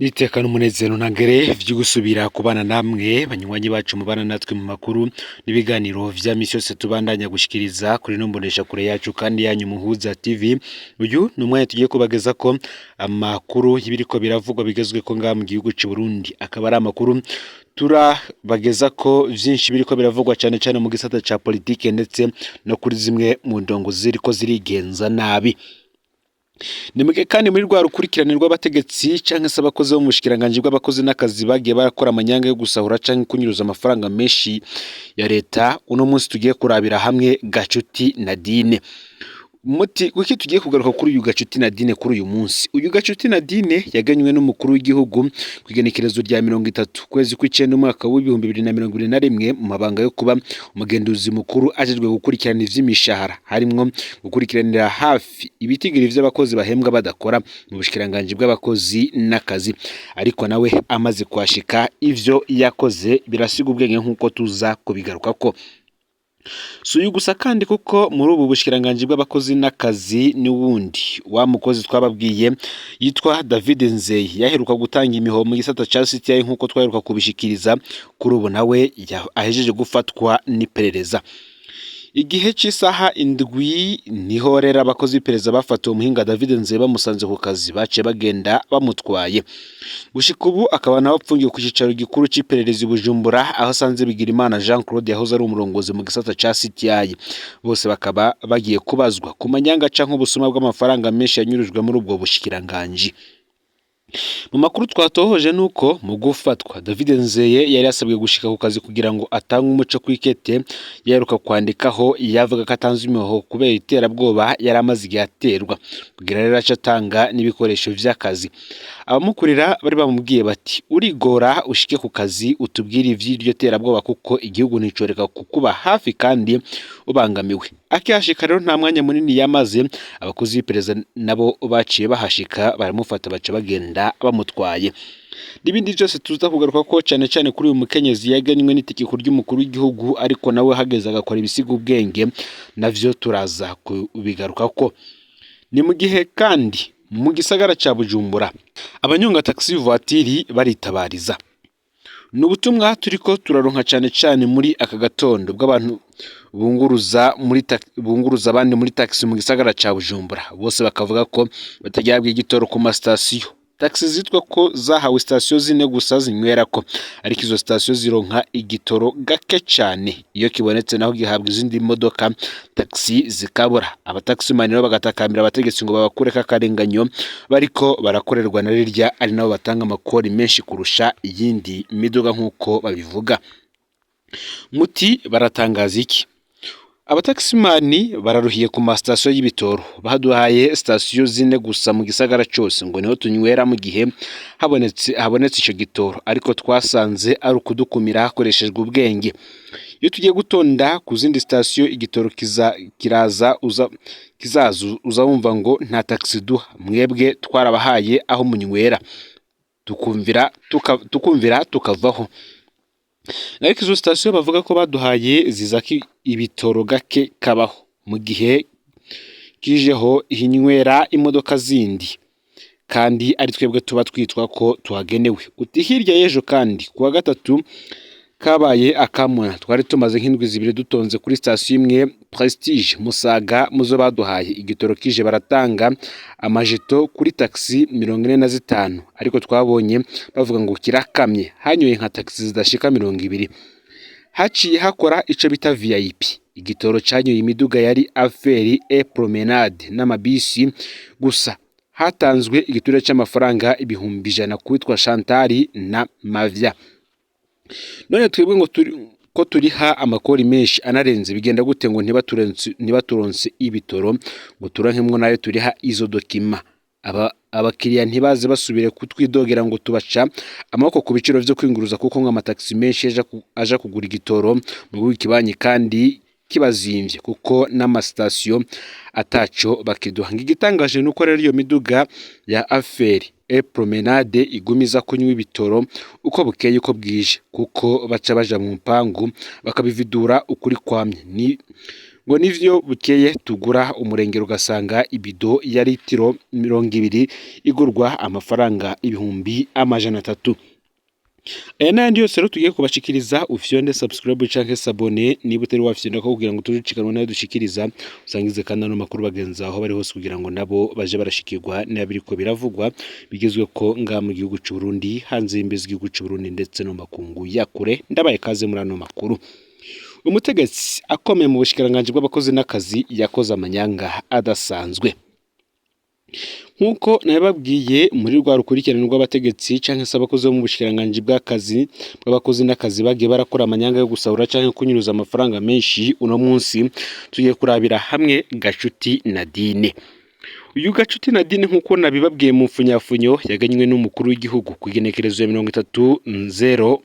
Iteka n'umunezero ntangere vyo gusubira kubana namwe banywanyi bacu mubana natwe mu makuru n'ibiganiro vya misi yose tubandanya gushikiriza kuri ino mboneshakure yacu kandi yanyu Muhuza TV. Uyu ni umwanya tugiye kubagezako amakuru y'ibiriko biravugwa bigezweko ngaha mu gihugu c'u Burundi, akaba ari amakuru turabagezako vyinshi biriko biravugwa cane cane mu gisata ca politike ndetse no kuri zimwe mu ndongo ziriko zirigenza nabi. Ni mugihe kandi muri rwa rukurikirane rw'abategetsi canke se abakozi bo mu bushikiranganji bw'abakozi n'akazi bagiye barakora amanyanga yo gusahura canke kunyuruza amafaranga menshi ya leta, uno munsi tugiye kurabira hamwe Gacuti Nadine. Muti kuki tugiye kugaruka kuri uyu Gacuti Nadine kuri uyu munsi? Uyu Gacuti Nadine yaganywe n'umukuru w'igihugu kw'igenekerezo rya 30 kwezi kw'icenda umwaka w'2021 mu mabanga yo kuba umugenduzi mukuru ajejwe gukurikirana ivy'imishahara, harimwo gukurikiranira hafi ibitigiri vy'abakozi bahembwa badakora mu bushikiranganji bw'abakozi n'akazi. Ariko nawe amaze kuhashika ivyo yakoze birasiga ubwenge nk'uko tuza kubigarukako. Si uyu gusa kandi kuko muri ubu bushikiranganji bw'abakozi n'akazi n'uwundi wa mukozi twababwiye yitwa David Nzeyi yaheruka gutanga imihoho mu gisata ca CTI nk'uko twaheruka kubishikiriza, kuri ubu nawe ahejeje gufatwa n'iperereza. Igihe c'isaha 7 niho rero abakozi b'iperereza bafatiwe umuhinga David Nzeyi bamusanze ku kazi, baciye bagenda bamutwaye. Gushika ubu akaba nawe apfungiwe ku cicaro gikuru c'iperereza i Bujumbura, aho asanze Bigirimana Jean Claude yahoze ari umurongozi mu gisata ca CTI. Bose bakaba bagiye kubazwa ku manyanga canke ubusuma bw'amafaranga menshi yanyurujwe muri ubwo bushikiranganji. Mu makuru twatohoje nuko mu gufatwa David Nzeye yari yasabwe gushika ku kazi kugira ngo atange umuco kw'ikete yaheruka kwandikaho yavuga ko atanze imihoho kubera iterabwoba yari amaze igihe aterwa, kugira rero ace atanga n'ibikoresho vy'akazi. Abamukurira bari bamubwiye bati urigora ushike ku kazi utubwire ivy'iryo terabwoba kuko igihugu nticoreka kukuba hafi kandi ubangamiwe. Akihashika rero nta mwanya munini yamaze, abakozi b'iperereza nabo baciye bahashika baramufata baca bagenda bamutwaye. N'ibindi vyose tuza kugaruka ko cane cane kuri uyu mukenyezi yagenywe n'itegeko ry'umukuru w'igihugu, ariko nawe hageze agakora ibisiga ubwenge, navyo turaza kubigarukako. Ni mu gihe kandi mu gisagara ca Bujumbura abanyonga taxi voiture baritabariza. Ni ubutumwa turiko turaronka cane cane muri aka gatondo bw'abantu bunguruza muri bunguruza abandi muri taxi mu gisagara ca Bujumbura, bose bakavuga ko batagihabwa igitoro ku masitasiyo. Taxi zitwa ko zahawe sitasiyo zine gusa zinywerako, ariko izo sitasiyo zironka igitoro gake cane, iyo kibonetse naho gihabwa izindi modoka taxi zikabura. Abataximani nabo bagatakambira abategetsi ngo babakureko akarenganyo bariko barakorerwa na rirya ari nabo batanga amakori menshi kurusha iyindi miduga nk'uko babivuga. Muti baratangaza iki? Abataximani bararuhiye ku masitasiyo y'ibitoro, baduhaye sitasiyo zine gusa mu gisagara cose ngo niho tunywera mu gihe habonetse ico gitoro, ariko twasanze ari ukudukumira hakoreshejwe ubwenge. Iyo tugiye gutonda ku zindi sitasiyo igitoro kiraza uza kizaza uza wumva ngo nta taxi duha, mwebwe twarabahaye aho munywera, tukumvira tukavaho. Ariko izo sitasiyo bavuga ko baduhaye zizako ibitoro gake kabaho, mu gihe kijeho hinywera imodoka zindi kandi ari twebwe tuba twitwa ko tuhagenewe. Uti hirya y'ejo kandi kuwa gatatu kabaye akamuna, twari tumaze nk'indwi 2 dutonze kuri sitasiyo imwe Prestige Musaga, muzo baduhaye igitoro kije baratanga amajeto kuri taxi 45, ariko twabonye bavuga ngo kirakamye, hanyoye nka taxi zidashika 20. Haciye hakora ico bita VIP, igitoro canyoye imiduga yari Aferi e Promenade n'amabisi gusa. Hatanzwe igiturire c'amafaranga 100,000 kuwitwa Chantal na Mavya. None twebwe ngo turi ko turiha amakori menshi anarenze, bigenda gute ngo ntibaturonse ibitoro ngo turankemwo nayo turiha izo dokima? Abakiriya ntibaze basubire kutwidogera ngo tubaca amaboko ku biciro vyo kwinguruza, kuko ngo amataxi menshi aja kugura igitoro mu gihugu kibanyi kandi kibazimvye, kuko n'amasitasiyo ataco bakiduha. Igitangaje nuko rero iyo miduga ya Aferi e Promenade igumiza kunywa ibitoro uko bukeye uko bwije, kuko baca baja mu mpangu bakabividura ukuri kwamye. Ni Ngo nivyo bukeye tugura umurengero ugasanga ibido ya litiro 20 igurwa amafaranga 300,000. Aya n'ayandi yose rero tugiye kubashikiriza, ufyonde subscribe canke s'abonner niba utari wafyonda ko kugira ngo tujucikanwe nayo dushikiriza, usangize kandi ano makuru bagenzi aho bari hose kugira ngo nabo baje barashikirwa n'abiriko biravugwa bigezwe ko ngaha mu gihugu c'u Burundi, hanze y'imbibe z'igihugu c'u Burundi ndetse no makungu ya kure. Ndabaye kaze muri ano makuru. Umutegetsi akomeye mu bushikiranganji bw'abakozi n'akazi yakoze amanyanga adasanzwe. Nk'uko nabibabwiye muri rwa rukurikirane rw'abategetsi canke se abakozi bo mu bushikiranganji bw'akazi bw'abakozi n'akazi bagiye barakora amanyanga yo gusahura canke kunyuruza amafaranga menshi, uno munsi tugiye kurabira hamwe Gacuti Nadine. Uyu Gacuti Nadine, nk'uko nabibabwiye mu mfunyafunyo, yaganywe n'umukuru w'igihugu ku igenekerezo ya 30 0,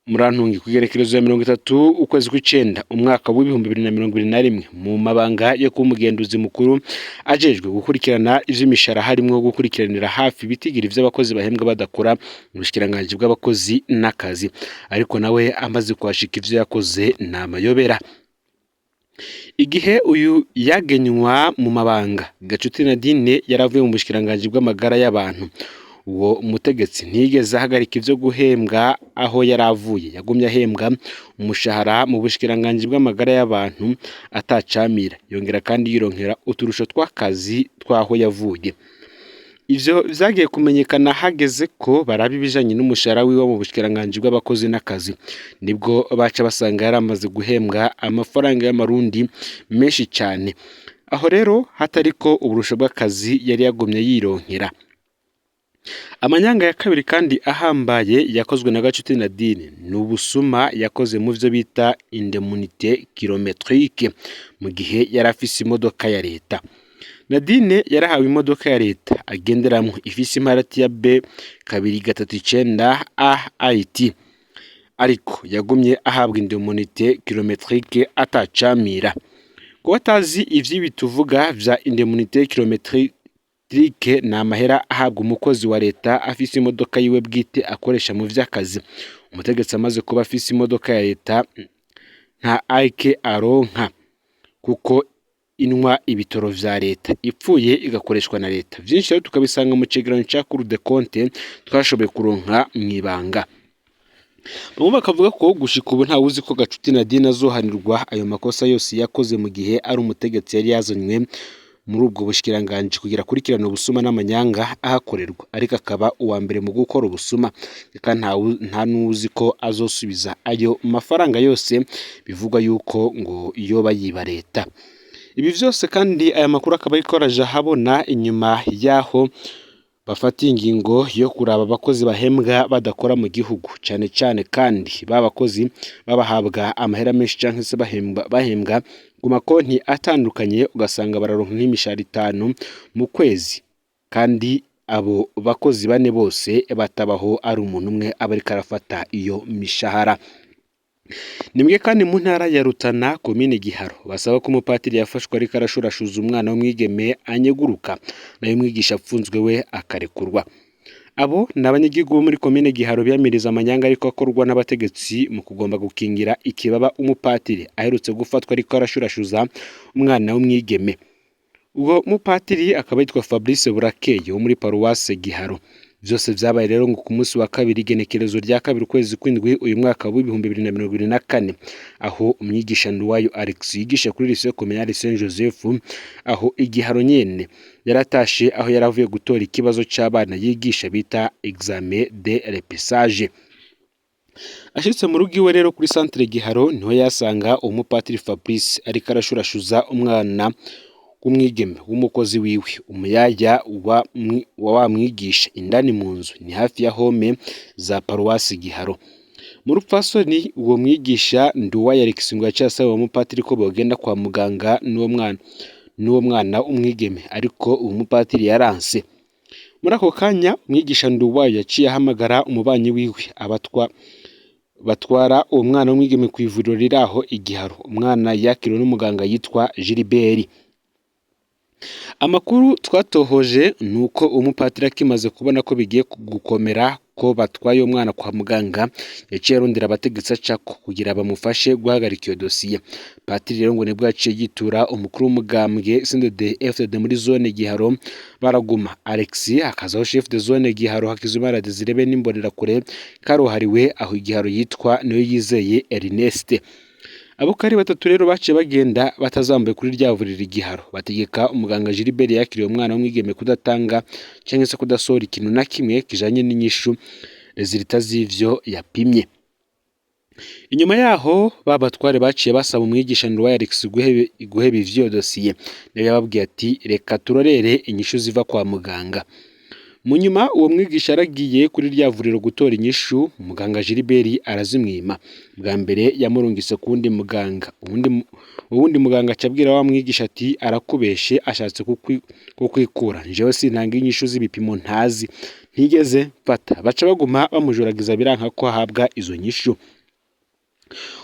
murantungi, ku igenekerezo ya 30 ukwezi kw'icenda umwaka w'2021 mu mabanga yo kuba umugenduzi mukuru ajejwe gukurikirana ivy'imishahara, harimwo gukurikiranira hafi ibitigiri vy'abakozi bahembwa badakora mu bushikiranganji bw'abakozi n'akazi. Ariko nawe amaze kuhashika, ivyo yakoze ni amayobera. Igihe uyu yagenywa mu mabanga, Gacuti Nadine yaravuye mu bushikiranganji bw'amagara y'abantu. Uwo mutegetsi ntiyigeze ahagarika ivyo guhembwa aho yari avuye, yagumye ahembwa umushahara mu bushikiranganji bw'amagara y'abantu atacamira, yongera kandi yironkera uturusho tw'akazi twaho yavuye. Ivyo vyagiye kumenyekana hageze ko baraba ibijanye n'umushahara wiwe mu bushikiranganji bw'abakozi n'akazi, nibwo baca basanga yaramaze guhembwa amafaranga y'amarundi menshi cane. Aho rero hatariko uburusho bw'akazi yari yagumye yironkera. Amanyanga ya kabiri kandi ahambaye yakozwe na Gacuti Nadine ni ubusuma yakoze mu vyo bita indemnité kilométrique mu gihe yari afise imodoka ya leta. Nadine yarahawe imodoka ya leta agenderamwo ifise imparati ya B 239 AIT, ariko yagumye ahabwa indemnité kilométrique atacamira. Ku batazi ivy'ibi tuvuga vya indemnité kilométrique, ni amahera ahabwa umukozi wa leta afise imodoka yiwe bwite akoresha mu vy'akazi. Umutegetsi amaze kuba afise imodoka ya leta nta IK aronka, kuko inwa ibitoro vya leta, ipfuye igakoreshwa na leta. Vyinshi rero tukabisanga mu cegeranyo ca Cour des comptes twashoboye kuronka mw'ibanga. Bamwe bakavuga ko gushika ubu ntawuzi ko Gacuti Nadine azohanirwa ayo makosa yose yakoze mu gihe ari umutegetsi yari yazanywe muri ubwo bushikiranganji kugira akurikirane ubusuma n'amanyanga ahakorerwa, ariko akaba uwa mbere mu gukora ubusuma. Eka nta n'uwuzi ko azosubiza ayo mafaranga yose bivugwa yuko ngo yoba yiba leta. Ibi vyose kandi, aya makuru akaba ariko araja ahabona inyuma y'aho bafata ingingo yo kuraba abakozi bahembwa badakora mu gihugu, cane cane kandi ba bakozi babahabwa amahera menshi canke se bahembwa ku makonti atandukanye, ugasanga bararonka nk'imishahara itanu mu kwezi, kandi abo bakozi bane bose batabaho, ari umuntu umwe aba ariko arafata iyo mishahara. Nimwe kandi mu ntara ya Rutana, komine Giharo, basaba ko umupatiri yafashwe ariko arashurashuza umwana w'umwigeme anyeguruka, nayo umwigisha apfunzwe we akarekurwa. Abo ni abanyagihugu bo muri komine Giharo biyamiriza amanyanga ariko akorwa n'abategetsi mu kugomba gukingira ikibaba umupatiri aherutse gufatwa ariko arashurashuza umwana w'umwigeme. Uwo mupatiri akaba yitwa Fabrice Burakeye wo muri paruwase Giharo. Vyose vyabaye rero ngo ku munsi wa kabiri, igenekerezo rya 2 ukwezi kw'indwi uyu mwaka w'2024, aho umwigisha Nduwayo Alex yigisha kuri lycée communale Saint Joseph aho igiharo nyene yaratashe aho yaravuye gutora ikibazo c'abana yigisha bita examen de repêchage. Ashitse mu rugo iwe rero kuri centre Giharo, niho yasanga umupatiri Fabrice ariko arashurashuza umwana w'umwigeme w'umukozi wiwe, umuyaya wa wa mwigisha, indani mu nzu ni hafi ya home za paruwasi Giharo. Mu rupfasoni, uwo mwigisha Nduwayo Alex ngo yaciye asaba uwo mupatiri ko bogenda kwa muganga n'uwo mwana w'umwigeme, ariko uwo mupatiri yaranse. Muri ako kanya umwigisha Nduwayo yaciye ahamagara umubanyi wiwe, abatwa batwara uwo mwana w'umwigeme ku ivuriro riri aho igiharo. Umwana yakiriwe n'umuganga yitwa Gilbert. Amakuru twatohoje ni uko umupatiri akimaze kubona ko bigiye gukomera ko ko batwaye umwana kwa muganga, yaciye arondera abategetsi acako kugira bamufashe guhagarika iyo dosiye. Patiri rero ngo nibwo yaciye yitura umukuru w'umugambwe CNDD FDD muri zone Giharo Baraguma Alex, hakazaho chef de zone Giharo Hakizimana Desire be n'imbonerakure karuhariwe aho Igiharo yitwa niyo yizeye Ernest. Abo ko ari batatu rero baciye bagenda batazambuye kuri rya vuriro Igiharo, bategeka umuganga Gilbert yakiriye umwana w'umwigeme kudatanga cyangwa se kudasohora ikintu na kimwe kijanye n'inyishu résultats z'ivyo yapimye. Inyuma yaho ba batware baciye basaba umwigisha Nduwayo Alex guheba ivyo dosiye, nawe yababwiye ati reka turorere inyishu ziva kwa muganga. Mu nyuma uwo mwigisha yaragiye kuri rya vuriro gutora inyishu, muganga Gilbert arazimwima. Bwa mbere yamurungitse ku wundi muganga, uwundi muganga aca abwira wa mwigisha ati arakubeshe ashatse kukwikura, jewe sintanga inyishu z'ibipimo ntazi ntigeze mfata. Baca baguma bamujuragiza biranka ko ahabwa izo nyishu.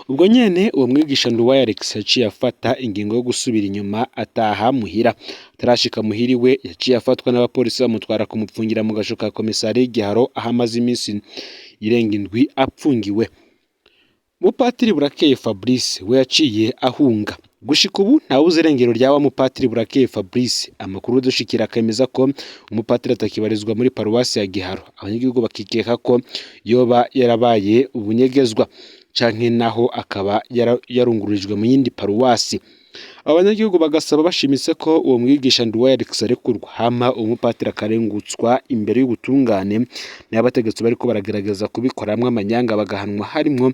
Ubwo nyene uwo mwigisha Nduwayo Alex yaciye afata ingingo yo gusubira inyuma ataha muhira. Atarashika muhira iwe yaciye afatwa n'abapolisi bamutwara kumupfungira mu gasho ka komisariya Igiharo, aho amaze iminsi irenga indwi apfungiwe. Mupatiri Burakeye Fabrice we yaciye ahunga. Gushika ubu ntawuzi irengero rya wa mupatiri Burakeye Fabrice. Amakuru dushikira akemeza ko umupatiri atakibarizwa muri paruwasi ya Giharo. Abanyagihugu bakikeka ko yoba yarabaye ubunyegezwa canke naho akaba yarungururijwe mu yindi paruwasi. Abo banyagihugu bagasaba bashimitse ko uwo mwigisha Nduwayo Alex arekurwa, hama uwo mupatiri akarengutswa imbere y'ubutungane, n'abategetsi bariko baragerageza kubikoramwo amanyanga bagahanwa, harimwo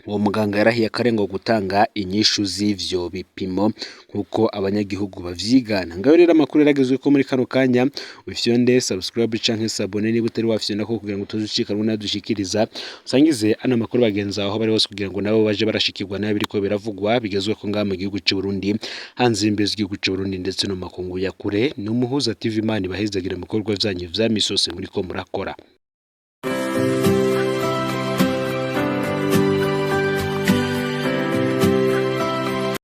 uwo muganga yarahiye akarengo gutanga inyishu z'ivyo bipimo nk'uko abanyagihugu bavyigana. Ngayo rero amakuru yaragezwe ko muri kano kanya. Ufyonde subscribe canke s'abonner niba utari wafyonda ko kugira ngo tuzucikanwe nadushikiriza, usangize ano makuru bagenzi aho bari hose kugira ngo nabo baje barashikirwa nayo biriko biravugwa bigezwe ko ngaha mu gihugu c'u Burundi, hanze y'imbibe z'igihugu c'u Burundi ndetse no mu makungu ya kure. Ni Umuhuza TV, Imana ibahezagire mu bikorwa vyanyu vya misi yose muriko murakora.